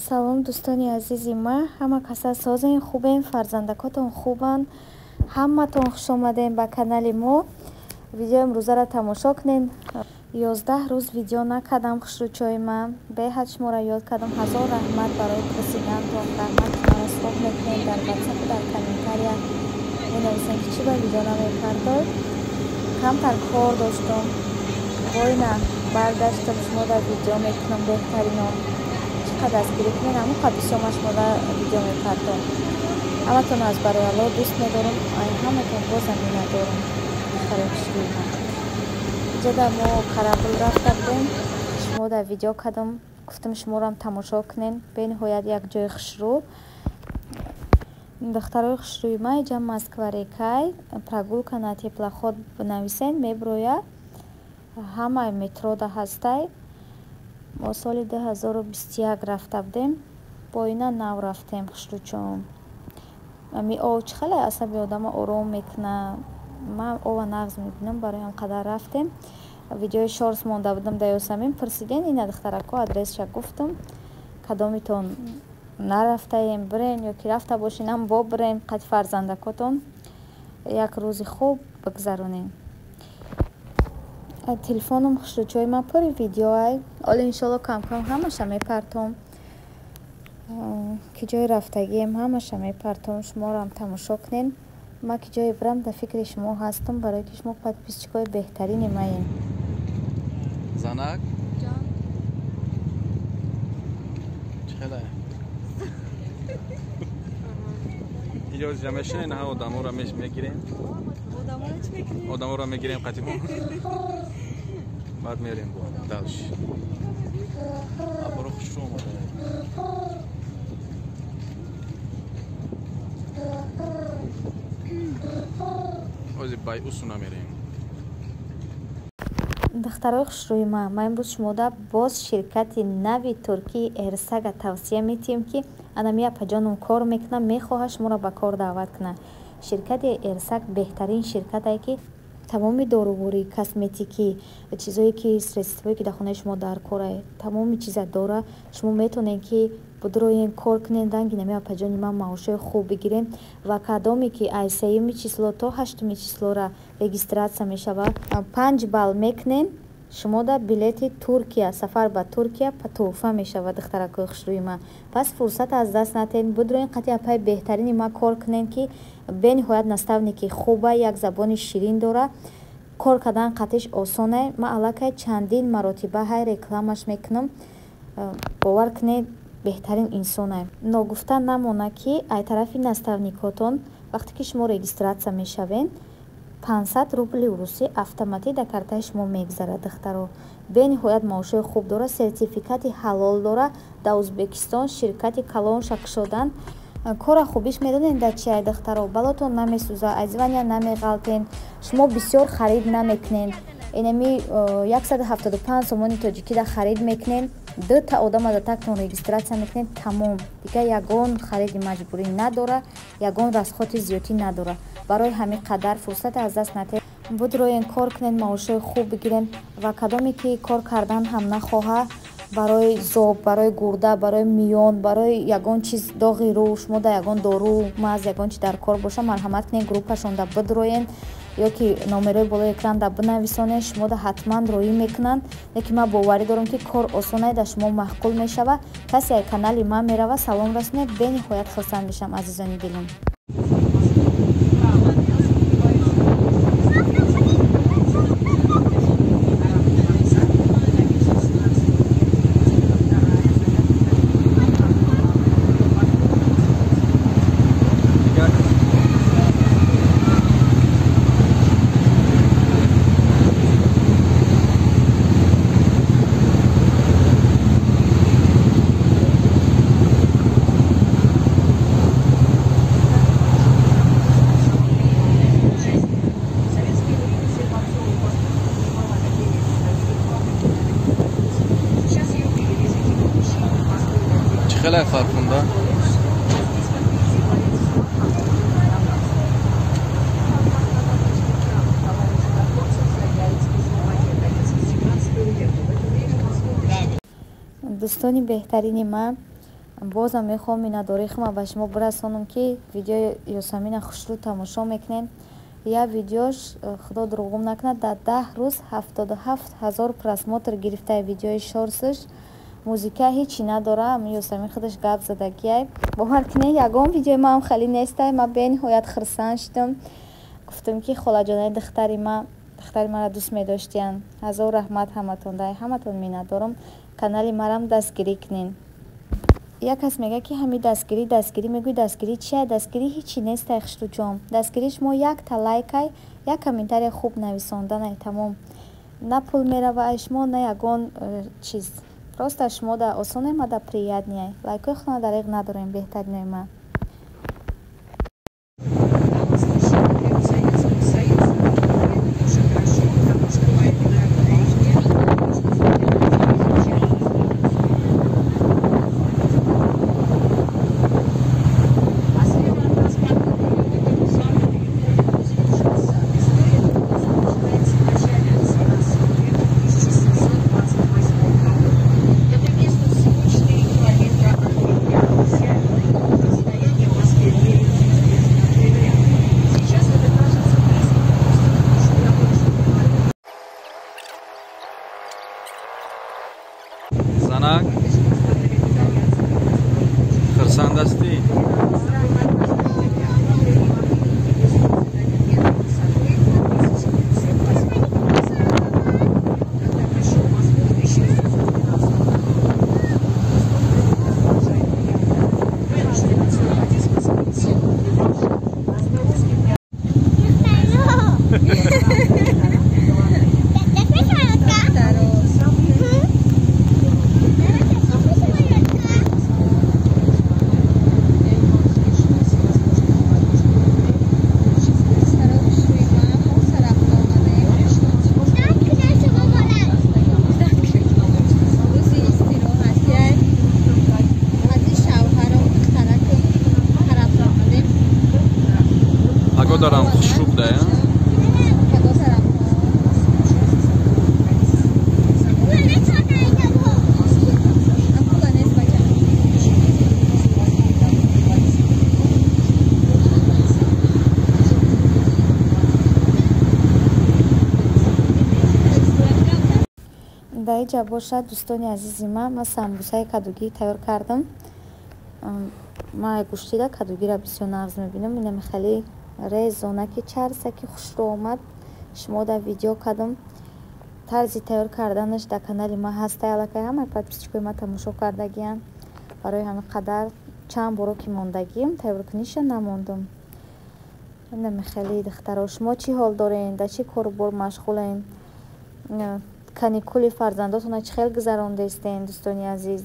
Салом, дӯстони азизи ма, ҳама каса созен, хубен, фарзандакотон хубанд. Ҳаматон хушомадем ба канали мо. Видеои имрӯзаро тамошо кунед. 11 рӯз видео накардам, хушрӯчои ма. Беҳад шуморо ёд кардам. Ҳазор раҳмат барои пурсидантон. Раҳмат, маро суроғ мекунед дар ватсапу дар комментария. Менависем, ки чӣ ба видео намепардой. Камтар кор доштум. Бойна баргаштам, шумо дар видео мекунам беҳтаринон. Чӣ қадр дастгирӣ кунед, ҳамон қадр бисёр ман шумода видео мепардом. Ҳаматон аз барои Аллоҳ дӯст медорам, ай ҳаматон бозам миннатдорам. Духтарои хушрӯи ман. Иҷода мо корабль рафта будем, шумо дар видео кардам, гуфтам шуморо тамошо кунед. Бениҳоят як ҷои хушрӯ. Духтарои хушрӯи ман, иҷа Москва рекай, прогулка на теплоход бинависен, меброя. Ҳамаи метрода ҳастай. Мо соли 2021 рафта будем, бо ина нав рафтем, хушрӯчон. Ами ов чӣ хеле асаби одама ором мекунад. Ман ова нағз мебинам, барои ҳам қадар рафтем. Видеои шортс монда будам дар Ёсамин, пурсиден, ина духтарако адресша гуфтам. Кадомитон нарафтаем, бирен ё ки рафта бошен, ҳам бо бирен, қад фарзандакотон як рӯзи хуб бигзаронем. Телефоном хушрӯчои ман пури видеоай. Оле иншолло кам-кам ҳамаша мепартом. Ки ҷои рафтагием ҳамаша мепартом, шуморо ҳам тамошо кунед. Ман ки ҷое бирам, дар фикри шумо ҳастам, барое ки шумо подписчикои беҳтарини маем. Занак? Ҷон. Чӣ хеле? Иҷо ҷа мешинем, ҳа, одаморо мегирем. Одаморо чӣ мекунем? Одаморо мегирем қатибон. Баъд мерем бо дальше. Аборо хушрӯ омада. Ози бай усуна мерем. Духтарои хушрӯи ман, ман имрӯз шумода боз ширкати нави туркии Эрсага тавсия метиҳем, ки анами апаҷоном кор мекунад, мехоҳад шуморо ба кор даъват кунад. Ширкати Эрсаг беҳтарин ширкатае, ки тамоми доруворӣ, косметикӣ, чизое ки средствое ки дар хонаи шумо дар корае, тамоми чиза дора. Шумо метавонед, ки будроен, кор кунед, ранги нами апаҷони ман маошҳои хуб бигирем. Ва кадоме ки аз сеюми число то ҳаштуми числора регистрация мешавад, 5 балл мекунен, шумо да билети Туркия, сафар ба Туркия тӯҳфа мешавад, духтаракои хушрӯи ман. Пас фурсат аз даст натиҳед, будроен, қатъи апаи беҳтарини ман кор кунен, ки бениҳоят наставники хуба, як забони ширин дора, кор кардан қатъиш осоне. Ман аллакай чандин маротиба ҳай рекламаш мекунам, бовар кунед, беҳтарин инсоне. Ногуфта намонад, ки ай тарафи наставникотон вақте ки шумо регистрация мешавед, 500 рубли русӣ автоматӣ дар картаи шумо мегзарад, духтаро. Бениҳоят маошҳои хуб дорад, сертификати ҳалол дорад. Дар Ӯзбекистон ширкати калонша кушодан. Кора хубиш медонед дар чи ай, духтаро? Балотон намесӯзад, аз звания намеғалтен, шумо бисёр харид намекунед. Инами 175 сомони тоҷикида харид мекунед, дута одама дар тактон регистрация мекунед, тамом. Дигар ягон хариди маҷбурӣ надора, ягон расходи зиёдӣ надора. Барои ҳамин қадар фурсат аз даст натиҳед, будроен, кор кунед, маошҳои хуб бигиред. Ва кадоме ки кор кардан ҳам нахоҳад, барои зоб, барои гурда, барои миён, барои ягон чиз, доғи рӯ, шумо дар ягон дору маз ягон чи дар кор боша, марҳамат кунед, группашонда бидроен ё ки номерои болои экранда бинависонед, шумода ҳатман роӣ мекунанд. Лекин ман боварӣ дорам, ки кор осонае, дар шумо маъқул мешавад. Касе ай канали ман мерава, салом расонед, бениҳоят хурсанд мешавам, азизони дилам. Хеле фархунда. Дӯстони беҳтарини ман, Бозам мехоҳам миннатдории худам ба шумо бирасонам, ки видеои Ёсамина хушрӯ тамошо мекунед. Як видеош, худо дурӯғум накунад, дар 10 рӯз 77 000 просмотр гирифтаи видеои шорсш. Музика ҳечи надора, Ёсамин худаш гап задагиай. Бовар кунед, ягон видеои маам хеле нестай. Ман бениҳоят хурсанд шудам. Гуфтам, ки холаҷонаи духтари ма, духтари маро дӯст медоштиянд. Ҳазор раҳмат ҳаматон, дай ҳаматон миннатдорам. Канали марам дастгирӣ кунед. Як кас мегӯяд, ки ҳами дастгирӣ, дастгирӣ мегӯй, дастгирӣ чия? Дастгирӣ ҳечи нестай, хушрӯҷон. Дастгирии шумо якта лайкай, як комментария хуб нависонданай, тамом. На пул мерава ай шумо, на ягон чиз. Просто шумо да осоне, ма да приятнее. Лайкои худро дареғ надорем, беҳтаринои ма. Занак, хурсанд ҳастӣ? Дарам хушрӯ будая. Дар иҷа бошад, дӯстони азизи ман, ман самбусаи кадугӣ тайёр кардам. Ман гӯштида кадугиро бисёр нағз мебинам. Инами хеле резонаки чарсаки хушрӯ омад. Шумо дар видео кардам. Тарзи тайёр карданаш дар канали ман ҳастай, аллакай ҳамаи подписчикои ман тамошо кардагианд. Барои ҳамин қадар чанд боро ки мондагиам, тайёркуниша намондам. Инами хеле, духтаро, шумо чӣ ҳол дорен? Дар чӣ кору бор машғулен? Каникули фарзандотонро чӣ хел гузарондаистен, дӯстони азиз?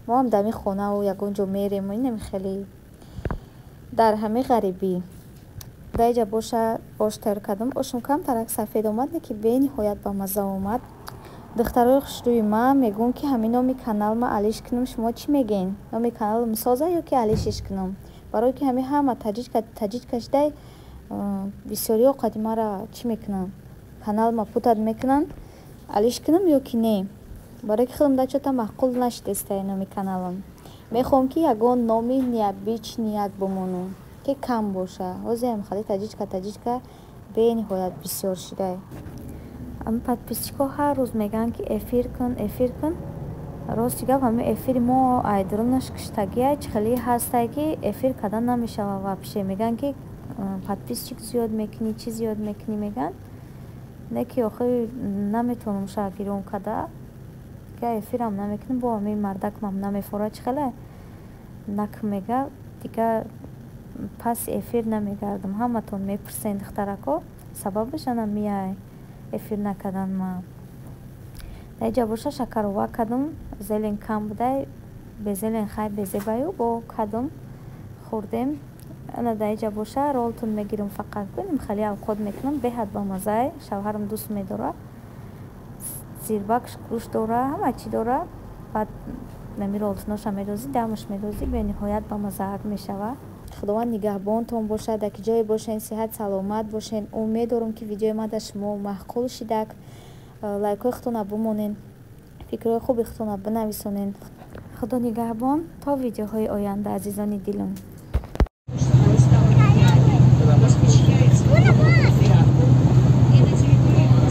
Мо ҳам дар ҳамин хонаву ягон ҷо мерем. Инами хеле дар ҳамин ғарибӣ. Дар иҷа боша ош тайёр кардам. Ошум камтарак сафед омад, не ки бениҳоят ба мазза омад. Духтарои хушрӯи ман мегӯм, ки ҳамин номи каналма алиш кунам. Шумо чӣ мегӯен? Номи каналам соза ё ки алишиш кунам? Барое ки ҳамин ҳама таҷичка таҷичка шудай, бисёриҳо қади мара чӣ мекунанд? Каналма путат мекунанд. Алиш кунам ё ки не? Барое ки худам дар чота маъқул нашидестай номи каналам. Мехоҳам, ки ягон номи необычный як бимонам, ки кам боша. Ҳозирам хеле таҷичка таҷичка бениҳоят бисёр шудай. Ҳамин подписчикҳо ҳар рӯз мегӯянд, ки эфир кун, эфир кун. Рости гап, ҳамин эфири мо айдурунаш киштагиай, чӣ хеле ҳастай, ки эфир кардан намешава вообще. Мегӯянд, ки подписчик зиёд мекунӣ, чӣ зиёд мекунӣ мегӯянд. Не ки охир наметавонам ша гирон карда. Дига эфирам намекунам, бо ҳамин мардакмам намефорад, чӣ хеле нак мега, дига пас эфир намегардам. Ҳаматон мепурсен, духтарако, сабабаш ана мияй эфир накардан ман. Дар иҷа боша шакарова кардам, зелень кам будай, бе зелень хай безебаю бо кардам, хӯрдем. Ана дар иҷа боша ролтон мегирам фақат. Бинем, хеле авқот мекунам, беҳад бамаззае, шавҳарам дӯст медорад. Зирбак гӯшт дора, ҳама чӣ дора. Баъд нами ролтоноша медозӣ, дамаш медозӣ, бениҳоят бамаззаак мешавад. Худованд нигаҳбонтон бошад, дар ки ҷое бошен, сиҳат саломат бошен. Умед дорам, ки видеои ман дар шумо маъқул шидак. Лайкҳои худтонро бимонен, фикрҳои хуби худтонро бинависонен. Худо нигаҳбон то видеоҳои оянда, азизони дилум.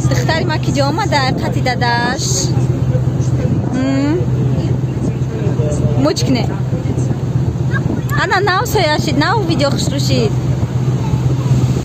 Духтари ма ки ҷо омада қати дадаш? Муч кне. Ана нав соя шид, нав видео хушрӯ шид.